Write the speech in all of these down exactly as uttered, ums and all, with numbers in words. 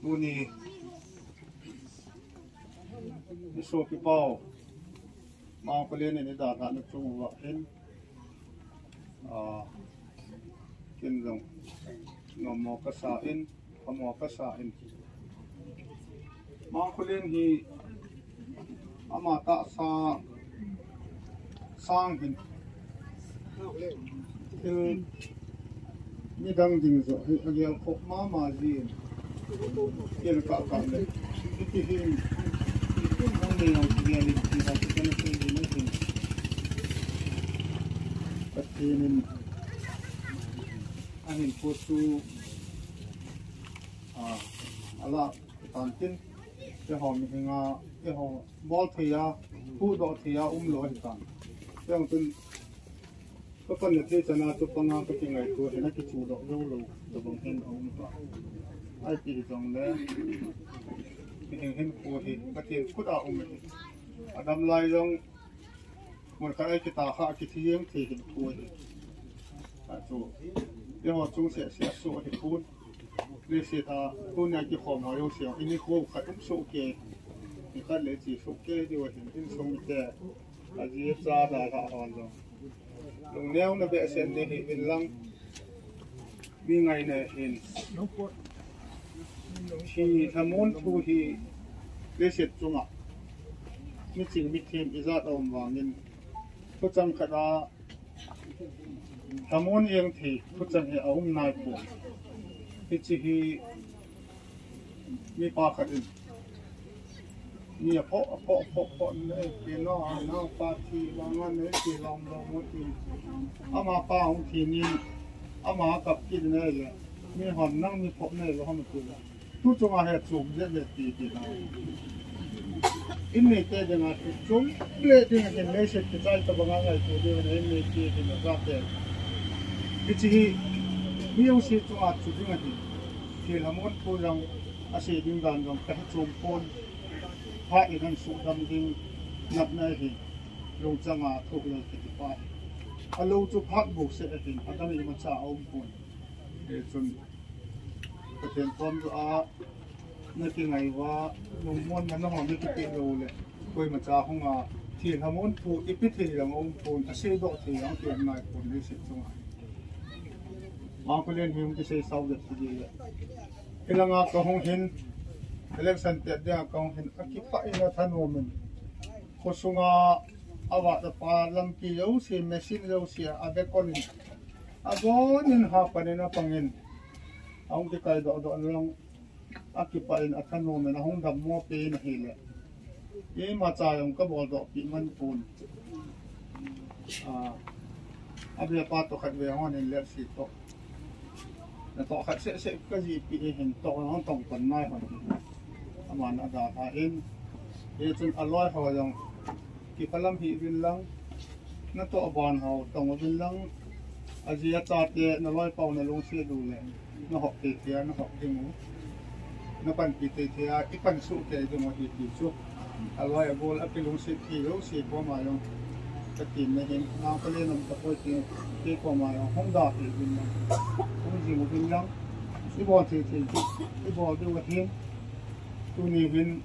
Tuni, i sopi pau, Mangkholen in i dalhahna chung uva hin, ah, ken jong, nommo kasa in, phamo kasa in. Mangkholen hi, ama tahsa sang hin. Thil midang ding joh hi agel khop mama jin. Ken ka ka le. Hiti hin. Hang le jong kigel in, kigel in, kigel in, kigel in. Pathen in ahin phu chu, ah, ala tan tin. Eiho mihinga, eiho bol thei a, huhdoh thei a um lou ahi tan. Chujong chun, ka pan le thei chana chu panga ka kingaito hin a kichuhdoh jou lou, tobang hin a um ta. Ipi hijongle, mihing hinkho hi, Pathen khut a um ahi. Adam lai jong, mun khat a kitah kha, kithi jeng thei hinkho ahi. Achu, eiho chung seh seh a soh ahi pon. Leiset a, tunia kikhom ho jouse, i nikho khat um soh kei. Nikhat le che soh kei diu ahin, insung mite, aji acha dalhah hon jong. Lungneona behseh in nei hi uvin lang. Mi ngaina hin. Thi lhamon thu hi leiset chunga. Miching mithem ijat a um vangin. Thuchang khat a lhamon jeng thei, thuchang hi a um nai pon. Hiche hi mipa khat in. Mi aphoh, aphoh, aphoh, aphoh, nei pi no, no, pa thi, vang a nei pi lom lom mo ti. Ama pa hung thi nin, ama kap kit nei le. Mi hon nang mi phoh nei lo ham ti le. Tu chunga hi chom le le ti ti na. In neite dinga chu chom le ding hin leiset kichai tabanga ngaito diu ahin, in neite dinga jate. Hiche hi, mi jouse chunga chu ding ahi. Thi lhamon thu jong, asei ding dan jong, kahe chom pon. Phat in ahin suhdam ding, natna ahi. Lungchang a thuh lel kiti pa. Alou chu phat bouseh ahin, adang imacha a um pon. Hichun, Pathen pom chu a, na kingai uva, lungmonna na hon na kipeh lou le. Koima cha hung a, thi lhamon thu, ipi thei jong um pon, asei doh thei jong kium nai pon leiset chunga. Mangkholen hi hung kisei sao det kiti le. Hilanga kahung hin, election tet dia kahung hin, akipah in athanom in. Khosunga, ava tapa lampi jouse, machine jouse, abekol in. Abon in hapan in apang in. Ahung kikai doh doh in lang. Akipah in athanom in ahung dammo pen ahile. Imacha jong kabol doh pi man pon. Ah, abepa toh khat ve hon in lel si toh. Natoh khat seh seh kajih pi hin toh hung tong pan nai hon. Aman adalha in. Hichun aloi ho jong kiphalam hih uvin lang. Natoh ban ho tong uvin lang. Aji achate naloi pau nalungset u le. Nahop thei thei a nahop ding u. Napanpi thei thei a, ipansuh kei ding u ahi ti chu. Aloi agol akilungset thei jouse koma jong. Katin na hin, Mangkholen um tapoi ti, kei koma jong, hung da thei uvin lang. Hung jing uvin lang. Ibol thei thei chu, ibol diu ahin. Tuni hin,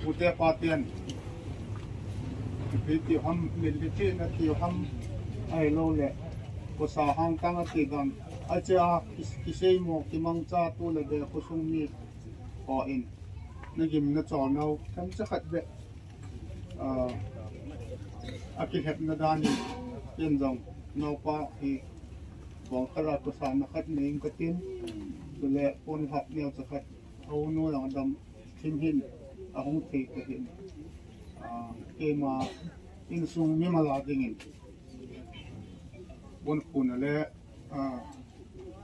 Pute paten, ipi ti ham, min ipi ti na ti ham, ahilou le, kosa hangtang ati dan, ache a, kis-, kisei mo, kimangcha tu le be, khosung mi, ho in, na gim na chol nau, themcha khat be, ah, akilhepna dan in, ken jong, naupa hi, bong khat a kosa na khat nei in katin, tu le, pon hap neo cha khat, Aunu jong adam thim hin, ahung thei ta hin. Ah, keima insung mimal a dingin. Bon khuna le, ah,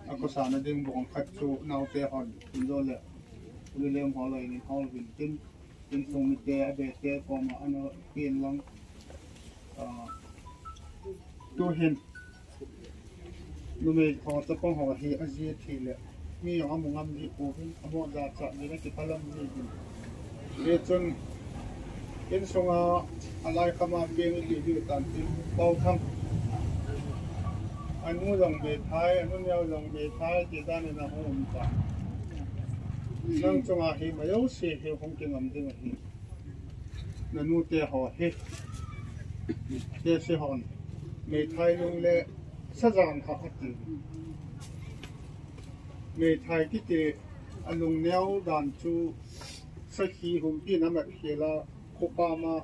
akosana ding bong khat chu naote hon, injo le, William hol in hol vin tin, insung mite, abete, koma ana pin lang. Ah, tu hin, numei ho chapang ho hi aji thi le, mi jong amu ngam ji pouvin, amo jachat ji le kiphalam ji hin. Hichun, insunga alai khama peng iti ji tan tin, Pau Tham. Anu jong meithai, anu neo jong meithai, ti dan in ahung um ta. Nang chunga hi majouse hi hung kingam ding ahi. Nanu te ho hi. Te se hon. Meithai lung le sajan ha ati. Meithai kiti a lungneo dan chu sakhi humpi na mat khela khopa ma.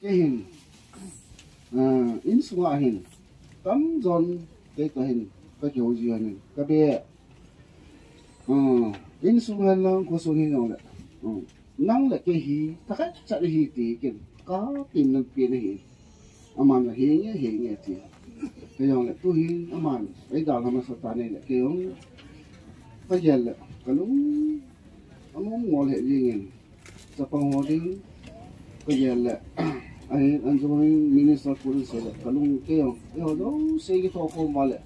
Kei hin, ah, insunga hin, tamjon kei toh hin, kakihou ji hin, kabe, ah, insung hen lang, khosung hin jong le, ah, nang le kei hi, thakhat chat hi ti kin, katin nan pi na hi, aman la hi nge, hi nge ti. Kei jong le, tu hin, aman, eidalha masa ta nei le, kei jong, kagel le, kalung, among ngol he jingin. Chapang ho ding, kagel le, ahin, anjong minister pu ding sei le, kalung kei jong, eiho jouse kitho khom uva le,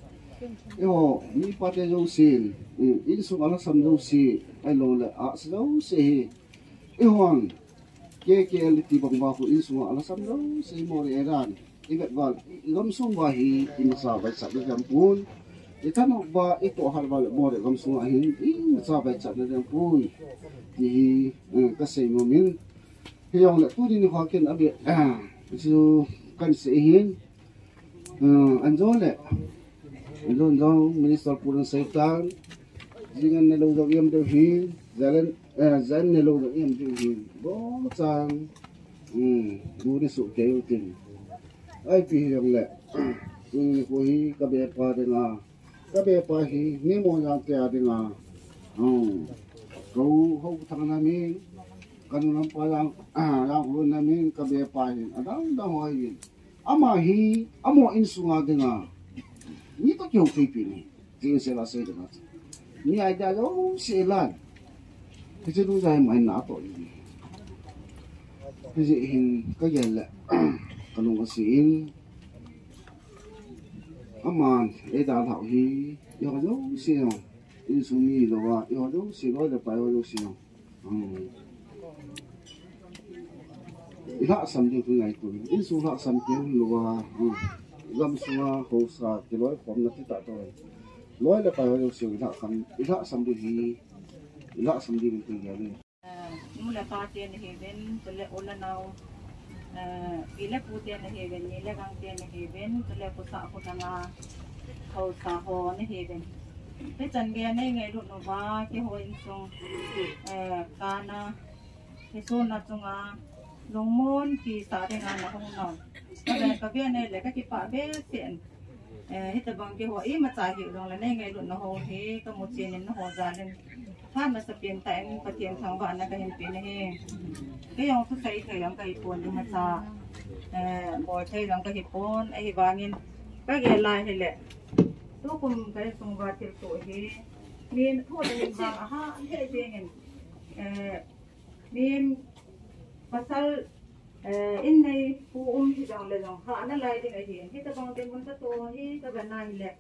eiho, mipa te jousen, mm, insung a lhasam jouse, ahilou le, ahsa jouse hi, eihon, K K L iti bang uva khu insung a lhasam jouse, Moreh area. I vet uva, i gamsung uva hi, i macha vaichat na ding pon. I thanop uva, i tohhat uva le Moreh gamsung a hin, i macha vaichat na ding pon. Ti hi, eh, kasei nom in. Hijongle, tuni nikho kin abe, eh, chu kan sei hin. Eh, anjong le, anjong jong, Minister pu in asei tan. Jing an nelou jong iam deu hin, jan an, eh, jan nelou jong iam deu hin. Bou chan. Hmm, du ni suh kei u tin. Ipi hijongle, tuni nikho hi kabepa dinga, kabepa hi, ni mo jang tia dinga, hmm, ka u Haothang na min, ka nu lampa jang, ah, jang u na min, kabepa hi, adang dang ho hi, ama hi, amo insunga dinga, ni toh kihou thei pi ni. Tin sela sei ding a. Ni idea jouse la. Hiche nu jai mai na toh ni. Hiche hin kagel le. Kalung asei in. Aman, eidalhau hi. Eiho jouse jong. Insung mi louva. Eiho jouse loi le pai ho jouse jong. Hmm. I lhahsam ding thu ngaito. Insung lhahsam keu louva. Hmm. Gamsunga haosa kiloikhomna ti tah toh. Loi le pai ho jouse i lhahsam, i lhahsam ding hi. I lhahsam ding thu ngaito. Eh, nu le pa te nahiuvin, chule u le nao. Eh, pi le pu te nahiuvin, ni le gang te nahiuvin, chule khosah kholanga haosa ho nahiuvin. Hichan gei nei ngailut uva, keiho insung, eh, kana, hiche sung a chunga, lungmon kisa dinga nahung nau. Kaven, kaven nei le kakipah behseh in. Eh, hitabang keiho imacha hiu jongle nei ngailutna ho hi, kamu chen in nangho jal in. Phat masapen tah in Pathen thangvahna kahin pe nahi. Kei jong thusei thei jong kahipon imacha. Eh, bol thei jong kahipon, ahivangin kagel lai hile. Tukum ka insung uva thilsoh hi. Min thu ding vang aha, he ding in. Eh, min pasal, eh, in nei pu um hijongle jong, hahna lai ding ahi. Hitabang dinmun katoh hi, kavet na hile.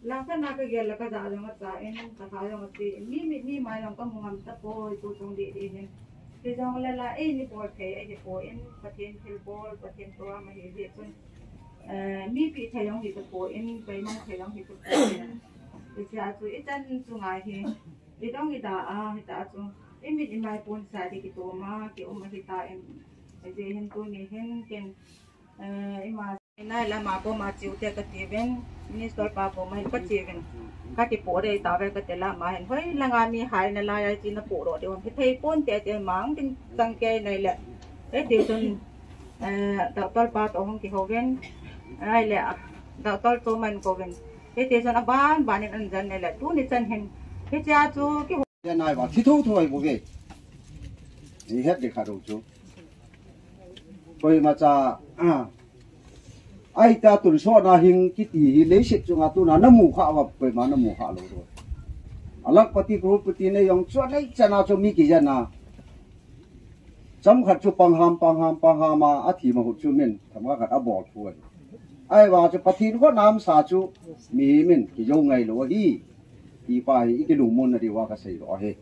Langkhat na kagel le kajah jong acha in, katha jong ati in, mi mit mi mai jong kamu ngam tapoi, tu chung deh deh hin. Hijongle la, eini bol thei ahipoi, Pathen thilbol, Pathen toh a ahi jeh chun. Eh, mipi thei jong hi tapoi, kaimang thei jong hi tapoi. Hichea chu ichan chunga hi, idong ida a, hita chu, imit imai ponsa ding kitom a, kium ahitan. Hijeh hin tuni hin ken, eh, ima Nai lama koma chiu te katiuvin, Minister pa koma hin kachiuvin. Kakipoh dei tauve kati lama hin. Hoi langa mi hai nalai a chi napoh doh diu ham. Hithei ponte ti mang ding chang kei nai le. Hiti chun, eh, doctor pa toh hung kihouvin. Nai le, ah, doctor toh man kouvin. Hiti chun aban ban in an jan nai le. Tuni chan hin. Hichea chu kihou. Nai va thi tho tho ai bou ve. Ni het de kha dou chu. Koima cha, ah. Ahita tun sona hing kiti hi leiset chunga tuna namu kha va koima namu kha lou dou. Alakpati, crorepati nei jong chu nei chana chu mi kijen a. Chomkhat chu pangham, pangham, pangham a, athi ma hu chu min, chomkhat abol phu ahi. Ahivang chu Pathen khonamsa chu mihem in kijou ngailou ahi. Tipa hi ikilungmon nadiuva kasei lou ahi.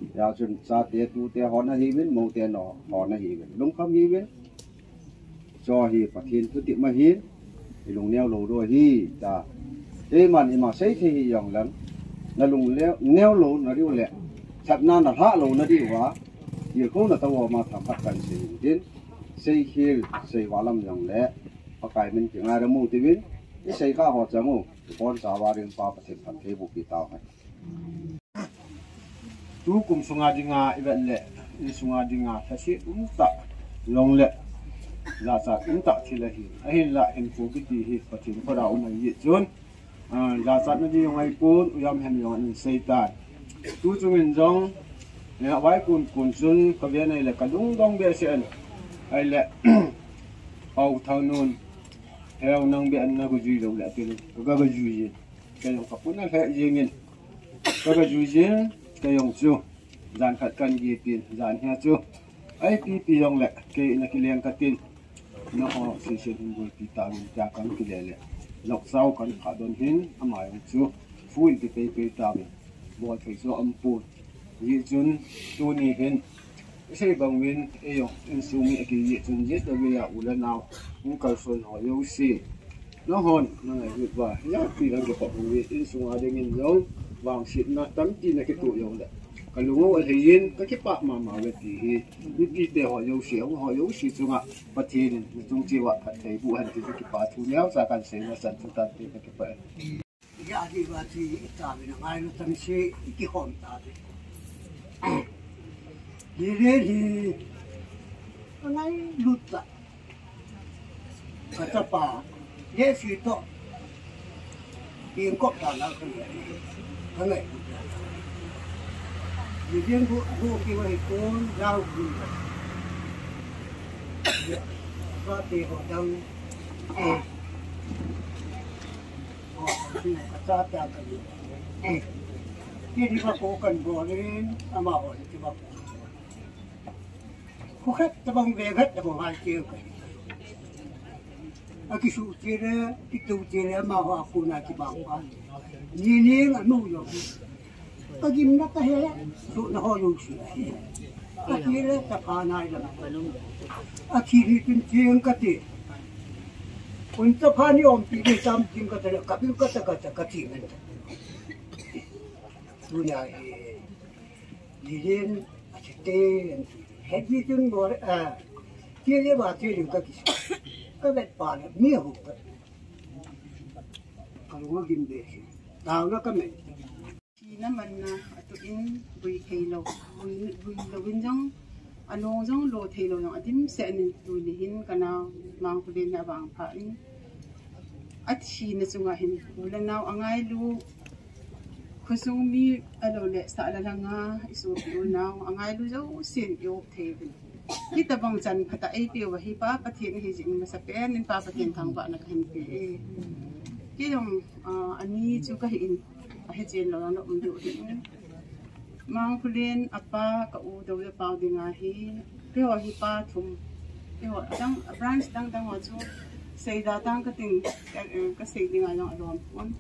Hijeh chun chate tute hon ahiuvin, moute nao hon ahiuvin, lungkham hiuvin. Chu hi Pathen thutep ahin, ilungneo lou diu ahi, tia. Keiman ima seithei hijongleng, nalungneo lou nadiu le, chatna nalhah lou nadiuva, tilkhouna tobang ma thangkhat kahin sei in tin, seikhel, seivalam jongle, Pakai min kingaidam u tiuvin, isei kha ho chang u, ibonchauva ding Pa Pathen phatthei bohpi tauhen. Tukum sunga dinga ivet le, insunga dinga lhaset umtah, jongle jachat umtah thil ahi. Ahinla hinkho kiti hi Pathen khut a um ahi jeh chun, ah, jachatna ding jong ahipon, ujam hen jong ahin seitan. Tuchung in jong, eh, vaikon kon chun kaven ahile kalungdong behseh in. Ahile, Pau Thaunun, Heo, nang beh in naga jui lou le atin, kaga jui in. Kei jong kapuna lheh jengin. Kaga jui jin, kei jong chu. Jan khat kahin geh pin, jan hia chu. Ipi pi jongle, kei nakileng katin. Nangho sesen hin boipi tauvin tia kahin kile le. Jokchau kahin phah don hin, ama jong chu. Phu in ti pei pei tauvin. Bol thei chu aumpon. Hijeh chun, tuni hin. Isei bang uvin, eijong, insung mi akijih chun jeh a u le nao, hung kalson ho jouse. Nanghon, nangailut uva, hijat pi lang kikhop uvin, insunga dingin jong, vangsetna tampi nakitoh jongle. Kalung u alhai in, kakipah mama uve ti hi, mipite ho jouse, hung ho jouse chunga, Pathen in, nachung cheh uva phatthei boh hen ti chu kipa thu neocha kahin sei masan chu tante kakipah e. Ijat hi va ti ita vin angailu tamse ikihom tave. Lelen hi angailu ta. Kachapa, Jesu toh. Pengkop ta la ka ngai. Ka ngailu ta. Lelen bu, bu ki va hi kon, lau ki. Ba te ho dang. Eh. Kachate a kani. Kei hi vako kahin bol in, amaho hi kivako. Khu khat tabang ve khat tabang hai keu kahi. Akisuh chele, kitu chele, amaho a kona kibang pa. Ni ning anu jong. Kagimna kahe, suhna ho jouse. Kati le, chapha nai lam. Athi ni tin cheng kati. Kun chapha ni umpi ni tam tin kati le, kabil kata kata kati ngan. Tunia hi, Lelen, athi te, het ni tin bol, ah, ti le ba ti le kakisuh. Kavet pa le, mi hu ka. Kalung agim behseh. Taona kamen. Thina manna atuh in vui theilou, vui, vui louvin jong, along jong lo theilou jong adimset in tuni hin kanao Mangkholen hi avangphat in. Athina chunga hin u le nao angailu, khosung mi ahilou le sahla langa isopi u nao angailu jousen i-op thei uvin. Hitabang chan phatah eipeh uva hi Pa Pathen ahi jeh in masapen in Pa Pathen thangvahna kahin pe e. Kei jong, ah, ani chu kahi in, ahe chen lou jong na um diu ahi in. Mangkholen apa ka u Douyapao dinga hi, keiho hi pa thum. Keiho adang, branch dang dang ho chu seida tang kating, eh, kasei dinga jong alom pon.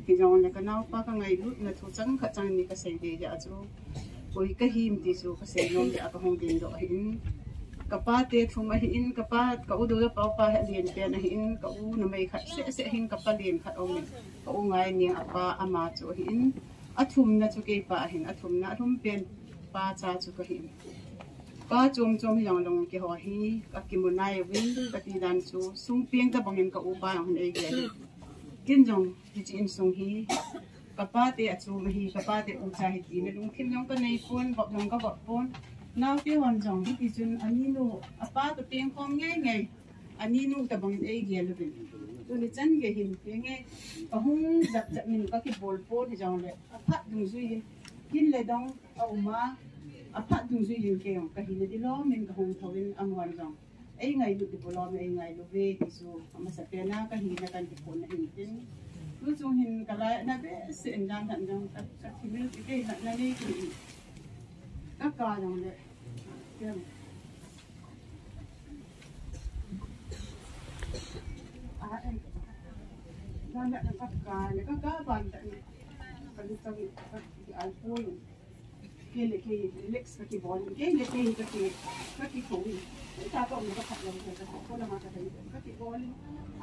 Hijongle kanaopa kangailutna thu chang khat chang ni kasei ding jeh a chu. Koi kahim ti chu kasei nom jeh a kahung dingdoh ahin. Kapa te thum ahin, kapa, ka u Douyapao pa hi alen pen ahin, ka u numei khat seh seh hin kapa len khat aumin. Ka u Ngaineng apa ama chu ahin. Athumna chu keipa ahin, athumna alhum pen pa cha chu kahin. Pa chom chom hijongleng keiho hi kakimu nai uvin, kati dan chu sungpeng tabang in ka upa jong hin eigel. Ken jong hiche insung hi kapa te achom ahi, kapa te ucha ahi tina lungthim jong kanei pon, vop jong kavop pon. Naote hon jong hiti chun aninu, apa toh pengkhom ngai ngai. Aninu tabang in eigel uvin. Tuni chan gei hin, henge, kahung jat jat min kakibol pon hijongle, aphat dungjui hin, kin le dong aum a, aphat dungjui hin kei jong kahina ding lom in kahung thou in, amahon jong eingailut ding bulom, eingailu ve ti chu, amasapen a kahina kan kiphonna hin tin. Tuchung hin kalai na behseh in jan han jong ka, kathimil ti kei na, na nei ti. Kaka jongle, ken Nana na kaka na kaka ban ta ni. Kan ta ni ka ki ai po ni. Ke le ke relax ka ki bol. Ke le ke ka ki ka ki ko ni. Ta ko ni ka phat lo ka ko la ma ka ta ni ka ki bol.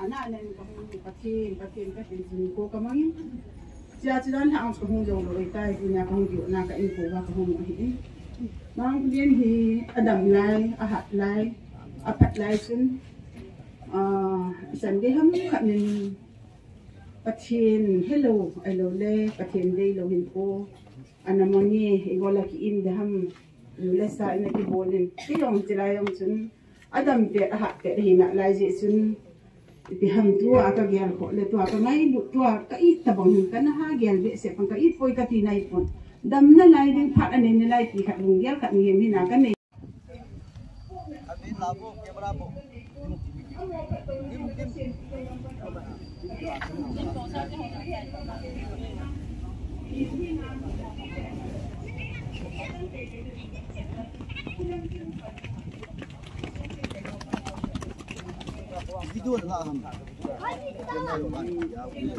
Ana na ni ka hung ni Pathen, Pathen, Pathen ni ko ka mang. Chia chi dan ha ang ko hung jong lo tai ni na ka hung ki na ka in ko ka hung hi. Mang ku den hi a dam lai, a hat lai, a phat lai chun. Ah, Sunday ham khat nin Pathen hello, hello le, Pathen dei lo hin ko. Ana mangi, i gola ki in de ham, le sa ina ki bolin. Ti yong ti lai yong chun. Adam te, a hat te, hi na lai je chun. Ti ham tua ka gel ko, le tua ka ngai lu, tua ka i tabang hin ka na ha gel be se pang ka i poi ka ti nai pon. Dam na lai ding phat ane ne lai ti khat lung gel khat mi mi na ka nei.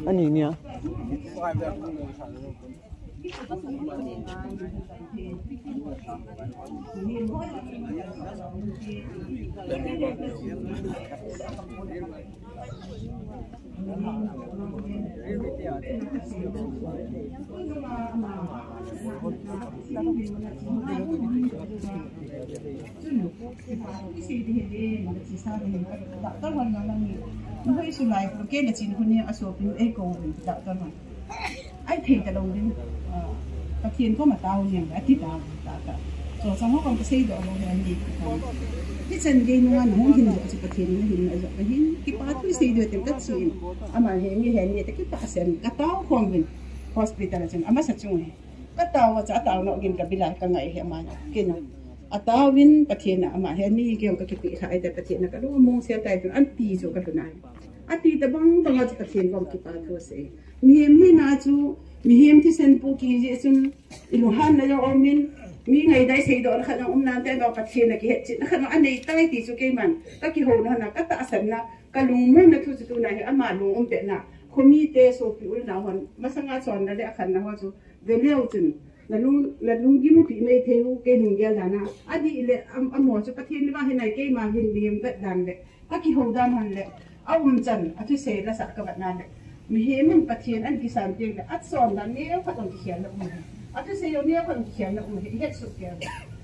Ani nia. Doctor hon nang nang ni. Nang hoi su lai ko ke na chin ko ni a so pin ei ko doctor hon. Ai thei ta lo ding. Ah, Pathen ko ma tao ni a ti ta ta ta. So sa mo kon ka sei do lo he ni. Ti chan ge nu an hon hin do chi Pathen ni hin a jo ka hin. Ki pa tu sei do te ka chin. Ama he ni he ni te ki pa sen ka tao khom vin. Hospital chan ama sa chung he. Ka tao cha tao no gin ka bilai ka ngai he ama na. Ke na. A tao vin Pathen na ama he ni ke ka ki pi kha ai te Pathen na ka lu mong se tai tu an ti so ka tu nai. A ti ta bang bang a chu Pathen kom ki pa thu sei. Mihem hina chu, mihem thisan pu ki je chun, i lunghan na jong um in, mi ngai dai sei do na khat jong um nan te ba Pathen na ki het chin na khat jong a nei tai ti chu keiman. Ka ki ho na na, ka tahsan na, ka lungmon na thu chu tu na hi ama lung um pe na. Khomi te sopi ul na hon, masanga chon na le a khan na ho chu, ve leu chun, na lung, na lung gim pi mai thei u, kei lung gel da na. A di le, am, amo chu Pathen ni ba hi nai keima hin mihem vet dan le. Ka kihou dan hon le, a um chan, a thusei la sa ka vat na le. Mihem in Pathen an kisan teng le, a chon dan neo khat jong kikhel na um le. A thusei jong neo khat jong kikhel na um le, i het suk kei.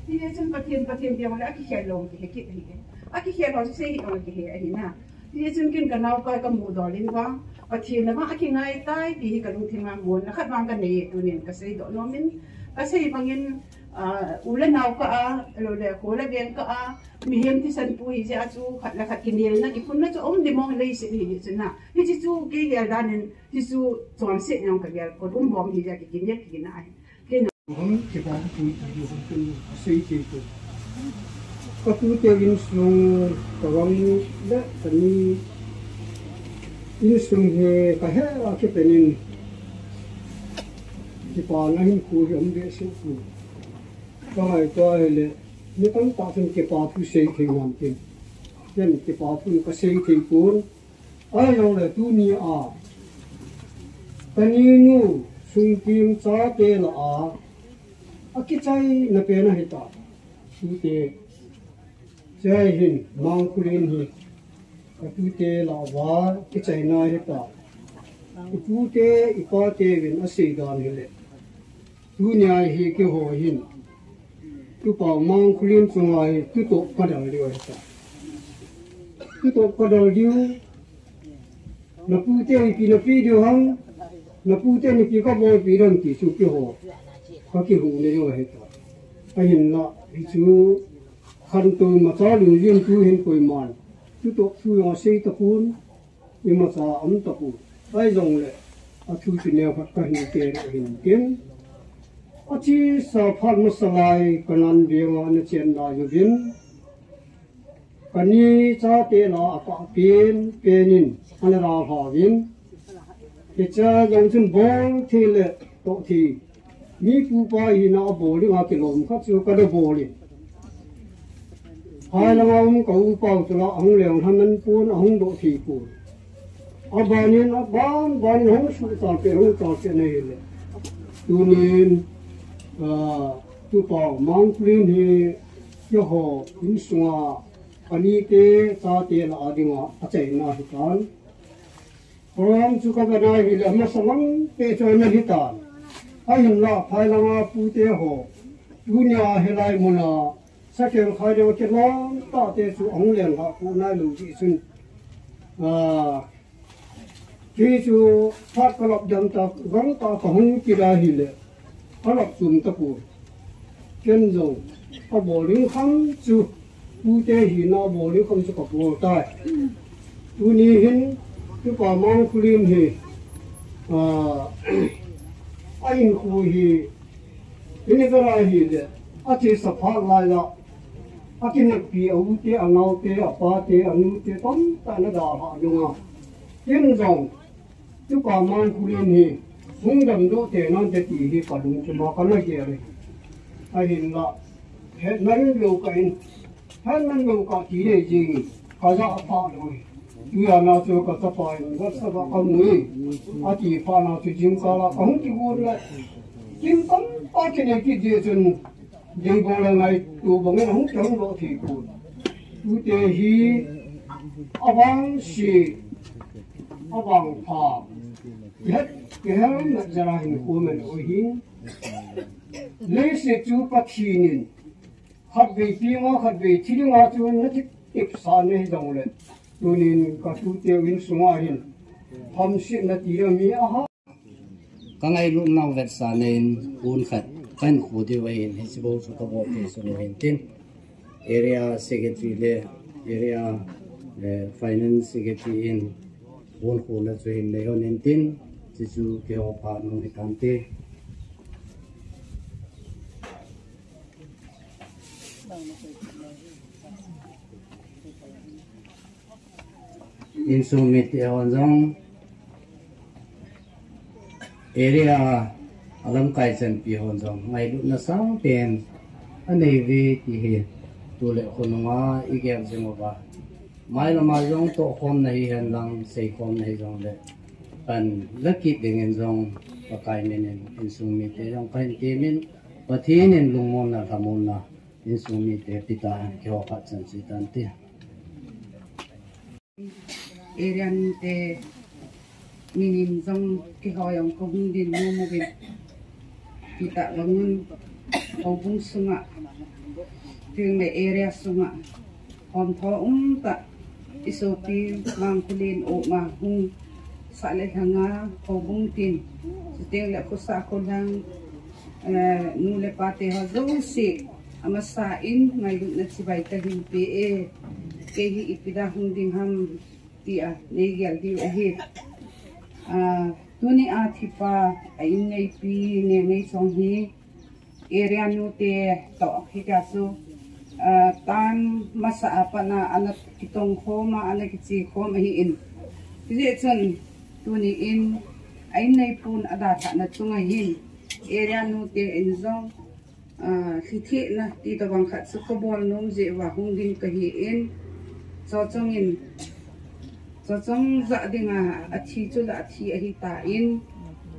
Hi le chun Pathen, Pathen teng le, a kikhel lo kihe kit hi le. A kikhel ho thusei hi jong kihe ahi na. Hi le chun kin ka nao kai ka mu dol in vang. Pathen na vang a kingai tai, ti hi ka lungthim a mun. Na khat vang ka nei, tunin ka sei do nom in. Ka sei vang in, ah, u le nao ka a, lo le, ko le veng ka a. Mihem thisan pu hi jeh a chu khat le khat kinelna kiphunna chu um di mo leiset hi jeh chun na. Hiche chu kei gel dan in hichu chonset jong ka gel pon um bom hi jeh a ki kinel ki kina ahi. Kei na. Hung kipa thu ti di hung kin sei thei pon. Ka tute insung ka vang le ka ni insung hi ka he a kipen in kipana hinkho hi um behseh pon. Ka ngaito a hile, mi tamtah chun kipa thu sei thei nante. Ken kipa thu ka sei thei pon. Ahijongle tuni a, ka ninu Sungkim chate lah a, akichaina pen ahi ta. Tute, chai hin, Mangkholin hi, ka tute lah uva, kichaina ahi ta. I pute, i pate uvin asei dan hile. Tunia hi keiho hin. Tupa Mangkholin chunga hi tutoh ka dal diu ahi ta. Tutoh ka dal diu. Na pute ipi na pe diu ham. Na pute ipi ka bolpi ding ti chu keiho. Ka kihou na diu ahi ta. Ahinla hichu khantou macha lungjin tu hin koiman. Tutoh thu jong asei tapon. Imacha um tapon. Ahijongle, athu chu neo khat kahin te ahin tin. Achesa phat masa lai Kanan venga ana chen lai uvin. Ka ni chate lah a ka pen, pen in, ana dalha uvin. Hiche jong chun bol thei le toh thei. Mi pu pa hina a bol dinga kilom khat chu ka da bol in. Phai langa um ka u pa u chu la ahung leng lha man pon ahung doh thei pon. Abanin, aban, ban hung suhta pe, hung ta pe na hile. Tunin, ah, tupa Mangkulin hi, keiho, insunga, anite, chate la adinga, achaina hitan. Program chu ka vena hile, amasa mang pe chu ana hitan. Ahinla, phailanga pute ho, tunia hilai muna, Sakel khai deu kilom tate chu ahung len ha ku nai lou ji chun. Ah, kei chu phat kalap dam ta, gang ta kahung kila hile. Kalap chum ta ku. Ken jong, kabol ding kham chu, pute hina bol ding kham chu kabol tai. Tuni hin, tupa Mangkulin hi, ah, a inkhu hi, Hini kara hile, achesa phat lai la, akineppi, aute, anaote, apate, anute, tamtah ana dalha nunga. Ken jong, tupa Mangkulin hi, hung damdoh te nante ti hi kalungthima kana gel e. Ahinla, hetman lou kah in, Hetman lou kah ti le jing, kaja pha lou. Tunia chu kachapa in WhatsApp a kamu e. Ati phat na chu jingkah la kahung kigon le. Kin tamtah kinei kit jeh chun, deibol le ngaito bangin ahung kihung lou thei pon. Tute hi, avangse, avangpha. Kihet, kihelna jeh a hin comment u hi. Leiset chu Pathen in Khatvei pi nga khatvei thi dinga chu na kitepsa na hi jongle. Tunin ka tute u insunga hin hamsetna ti ding mi aha. Ka ngailutna u vetsahna in pon khat ka hinkho diu ahin, hiche bou chu ka bol thei sun u hin tin. Area Secretary le Area, eh, Finance Secretary in pon khona chu hin nei hon in tin. Hichu keiho phat nung hitante. Insung mite hon jong area a lamkai chanpi hon jong ngailutna sangpen anei uve ti hi tule khonunga i gel jing uva. Mailama jong tohkhomna hihen lang, seikhomna hijongle, pan la kit dingin jong Pakai min in insung mite jong kahin temin, Pathen in lungmonna, lhamonna, insung mite pita hen keiho phat chan chu hitante. Area mite min in jong keiho jong kahung dinmun uvin. Pita bangin houbung sunga, chuteng le area sunga, homtho umtah, i sopi Mangkulin u ma hung sah le lhanga houbung tin, chuteng le khosah kholhang, eh, nu le pa te ho jouse, amasa in ngailutna chibai kahin pe e, kei hi ipi dia hung ding ham tia nei gel diu ahi. Ah, tuni a thipa a inneipi Nengneichong hi area nute toh hitia chu, ah, tan masa a pat a ana kitong khom a, ana kiche khom ahin. Hijeh chun tuni in a inneipun adalhahna chunga hin area nute in jong Ah, lhithehna ti tobang khat chu kabol nom jeh uva hung ding kahin, Chochong in, Chochong jah dinga athi chu la athi ahitan,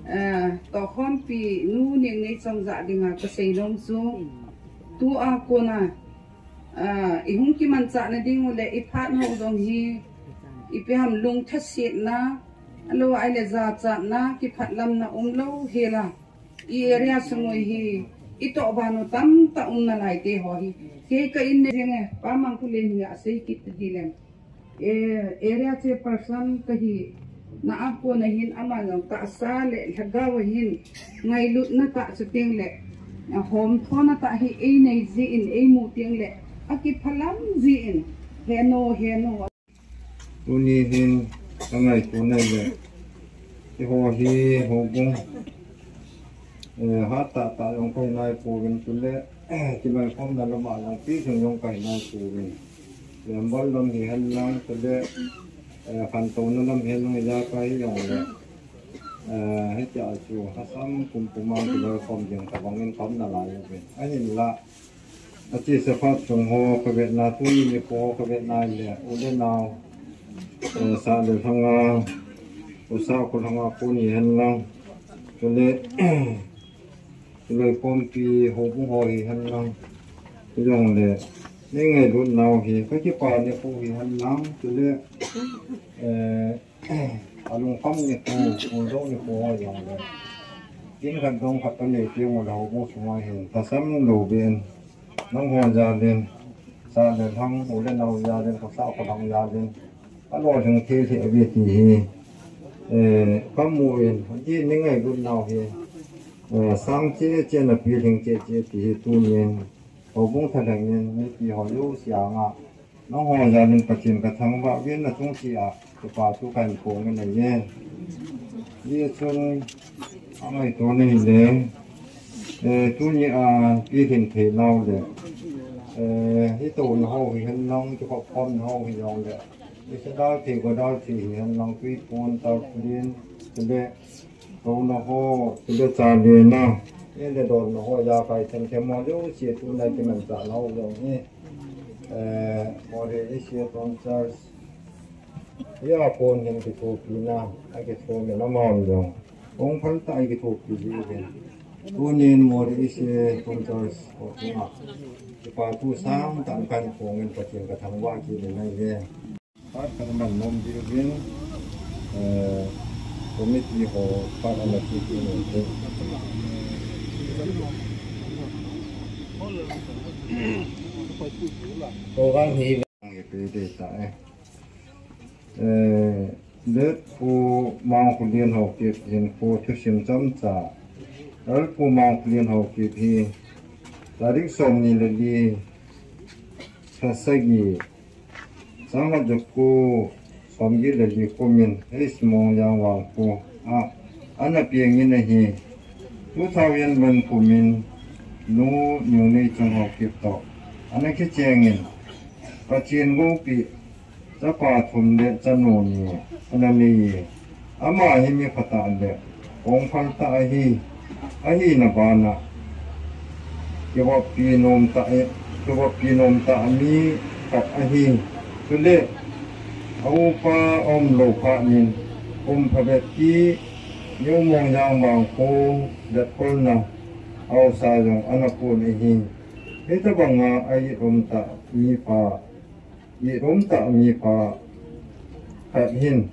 ah, tohkhompi nu Nengneichong jah dinga kasei nom chu, tua kona, ah, i hung kimanchah na ding u le i phat ho jong hi, ipi ham lung thasetna, alou ahile jachatna, kiphatlamna umlou hela. I area sung u hi, i toh ban u tamtah um nalai te ho hi. Kei ka in ne jing e, Pa Mangkulin hi asei kit ta di lem. Eh, area chairperson kahi na a kona hin ama jong tahsa le lhagao a hin ngailutna tah chuteng le, a homthona tah hi einei jin, eimu teng le, akiphalam jin, heno, heno. Tuni hin ka ngaito nai le, keiho hi houbung, eh, hat tah tah jong kahi nai pouvin chule, eh, kiloikhomna lama jong pi jing jong kahi nai pouvin. Lembol lam hihen lang chule, eh, khantouna lam hihen lang ija kahi jong le, eh, hitia chu hasam pumpum a kiloikhom jing tabang in kaum nalai uvin. Ahinla, Achesa phat sung ho kavetna, tuni nikho ho kavetna le, u le nao, eh, sah le lhanga, Usa ko langa ko ni hen lang. Chule, chule Pompi ho bu ho hi hen lang. Jong le, ni ngai lut nau hi, ka kipa ni ko hi hen lang. Chule, eh, alung kam ni ko, ko dong ni ko ho jong le. Kin kan dong ka ta ni ti mo la ho bu sumai hen. Ta sam lo ben. Nangho jal in, sa le lhang, u le nao jal in, khosa kholang jal in, alolhing thei thei ahi ti hi, eh, kamu in, ti ni ngailut nau hi, eh, sang cheh cheh na pilhing cheh cheh ti hi tunin, houbung thalheng in, mipi ho jouse anga, nangho jal in Pathen kathangvah uvin nachung cheh a, Kipa thu kahin phong in ahi. Hichun, angaito na hile, eh, tuni a, pilhin thei nau le, eh, hitouna ho hi hen lang, kikhop khomna ho hi jong le, i sa dal thei, go dal thei hi hen lang, tuipon, tarpaulin, le, touna ho, le, chalena, eh, le, donna ho, jakai themthem ho jouse, tuna kimanchah nau jong hi, eh, Moreh East Hills Church, Hia kon hin kithopina, akithopina mama um jong. Kong phal tah a kithopi ji uvin. Tunin Moreh East Hills Church ho chunga, kipa thu sangtah kahin phong in Pathen kathangvah kit in ahi. Phat kaman nom ji uvin, eh, committee ho phat ana kit in. Program hi. Hi pe de ta e. Eh, Late Pu Mangkhulian Haokip hinkho thusim chomcha. Late Pu Mangkhulian Haokip hi tarik somni le li, tha sagi, chang khat ja ko, somget le li kumin, H. Mongjang Vangkho a ana peng in ahi. Two thousand one kumin, nu Nuneichung Haokip toh ana kicheng in, Pathen goupi, chapa thum le chanu ni ana nei e. Ama hi mi phatah le kong phal tah ahi, ahina bana kivoppi nom tah e, kivoppi nom tah mi khat ahi. Chule a upa aum lou phat in kum phabep ti New Mongjang Vangkho vetkolna haosa jong ana pon ahi. Hitabanga a-it um tah mi pa, it um tah mi pa khat hin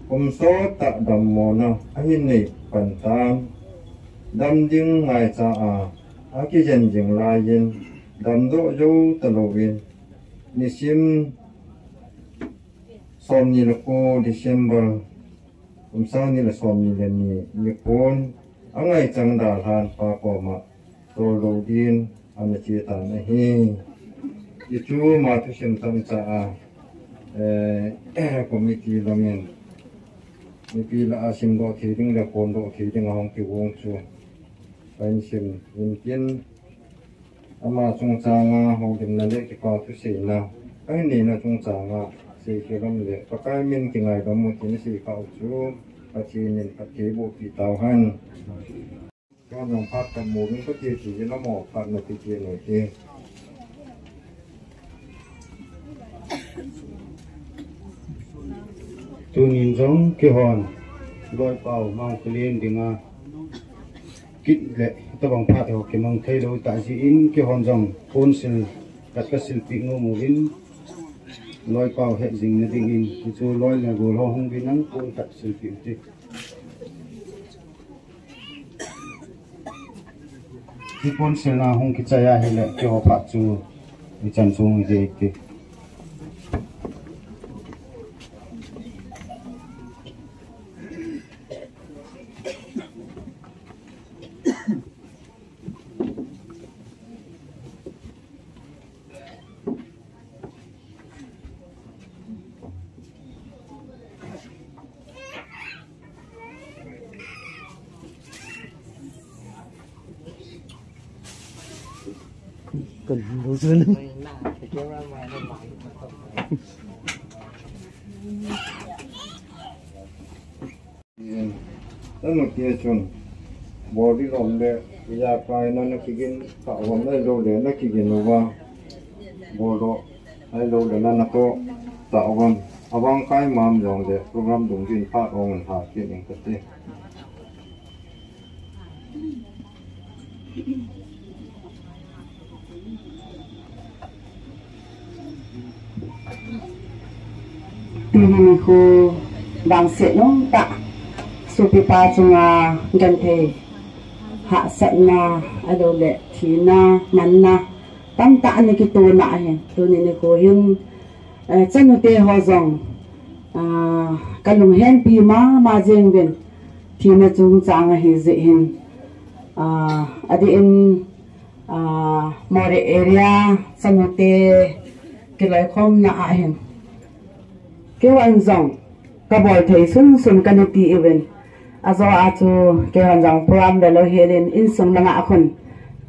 kum sot tah dammona ahin nei pan tan, dam ding ngaicha a akijen jing laiyin, damdoh jou talouvin, nisim somni le ko December, kum sang ni le somni le ni nikho a ngaichang dalhan pa koma tol lou din ana che tan ahi. Hichu ama thusim chomcha a, eh, committee lamin mipi lah a simdoh thei ding le phondoh thei ding ahung kigong chu kahin sim in tin, ama chungchanga houlimna le kipa thuseina kahin neina chungchanga seikhel um le Pakai min kingaidam u tin seikha u chu Pathen in phatthei bohpi tauhen. Ka nang phat kamu min kati ti in amo phat nati ti nati. Tunin jong keihon Loipao Mangkhulian dinga kit le tabang phat ho kimang thei lou tah jeh in keihon jong pon sil khat kasilpeh nom uvin, Loipao hetjingna dingin, hichu loi le gol ho hung uvin lang pon khat silpeh u hite. Hi pon silna hung kichai ahile, keiho phat chu ichan chung ije ite. Tanu tia chun, bol di lom le, iya kai na na kigin, ta wan na lo le, na kigin uva, bol do, ai lo le na na to, ta wan. Avang kai mam jong le program dungjui in phat ong in ha kit ing kati. Tuni nikho vangset nomtah sopipa chunga genthei hahsatna, ahilouleh thina, manna tamtah ana kitona ahi. Tuni nikho hin, eh, chanute ho jong, ah, kalunghenpi mama jeng uvin, thina chungchang ahi jeh hin, ah, adeh in, ah, Moreh area chanute kiloikhomna ahin, keiho jong kabol thei sunsun kana ti uvin. Ajo a chu keiho jong program velou helin insung langa khun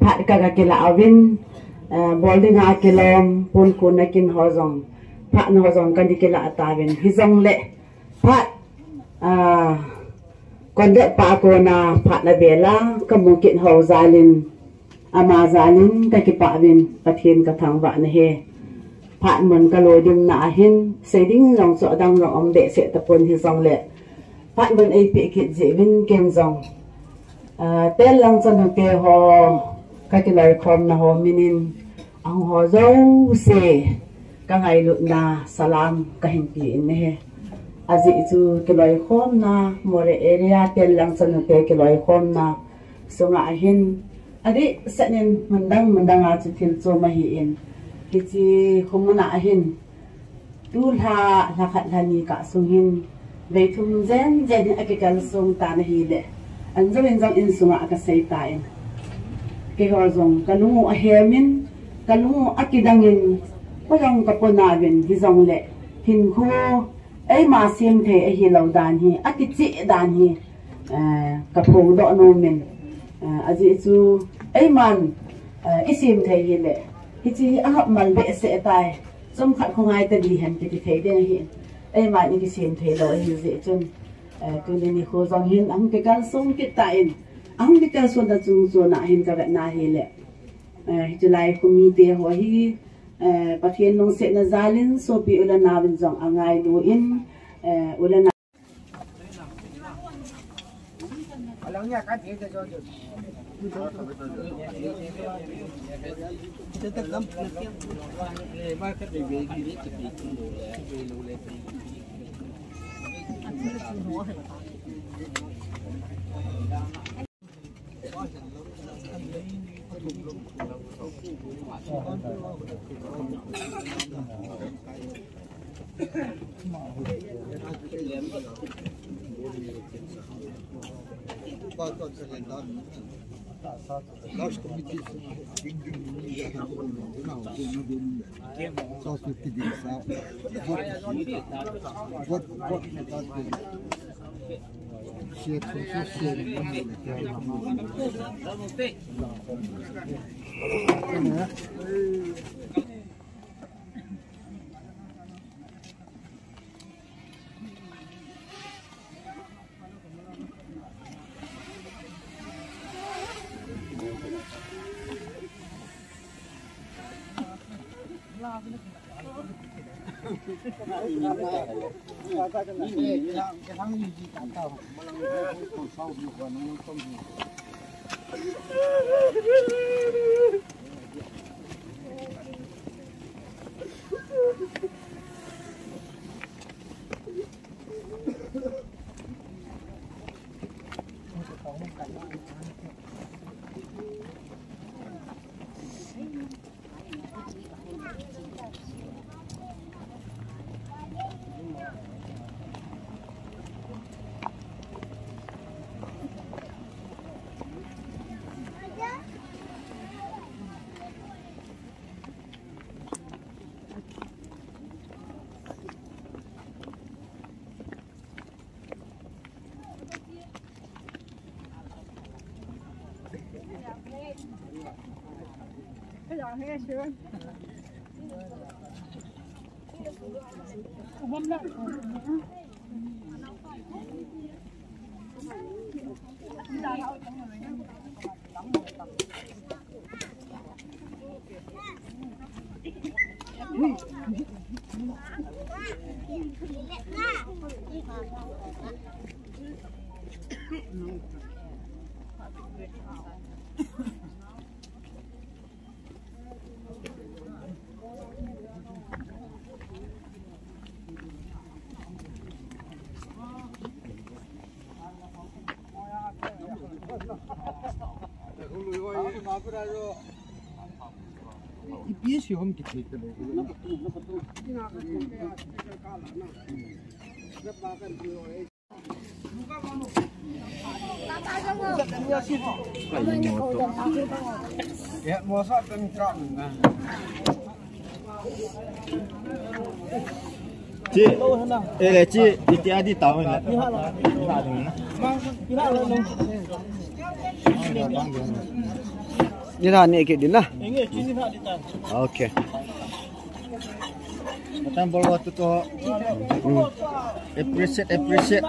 phat kaga kilah uvin, eh, bol dinga kilom, pon khuna kin ho jong, phat na ho jong kana kilah tauvin. Hijongle phat, ah, Kondet pa a kona phat na vela kamu kit ho jalin, ama jalin kakipah uvin, Pathen kathangvah nahi. Phat mun kaloi dimna ahin, sei ding jong chu adang jong um behseh tapon hijongle, phat mun eipeh kit jeh uvin ken jong, ah, Tenlang chanute ho kakiloikhomna ho minin, ahung ho jouse kangailutna salam kahin pe in ahi. Ajeh chu kiloikhomna, Moreh area Tenlang chanute kiloikhomna sunga ahin, adehset in mun dang mun dang a chu thil chom ahin, hiche khomuna ahin, tulha, lha khat lha ni kah sung hin, vei thum jen jen hi akikalsong tan ahile, anjou in jong insunga kasei tan. Keiho jong kalung u ahemin, kalung u akidangin, koi jong kaponauvin, hijongle hinkho eima sem thei ahilou dan hi, akicheh dan hi, eh, kaphongdoh nomin, eh, ajeh chu eiman, eh, isem thei hile, hiche hi ahapmal behseh tai, chomkhat khongai tadi hen kiti thei ding ahi. Eiman ikisem theilou ahi jeh chun, eh, tuni nikho jong hin ahung kikalsong kit tan, ahung kikalsonna chungchona hin kavetna hile, eh, hiche lai khomite ho hi, eh, Pathen lungsetna jalin sopi u le naovin jong angailu in, eh, u le nao Ipi si hom kiti te lo. Chi, ele chi, iti adi tao na. Ni na ni ke din na. Okay. Matan bol waktu tu. Hmm. Appreciate, appreciate.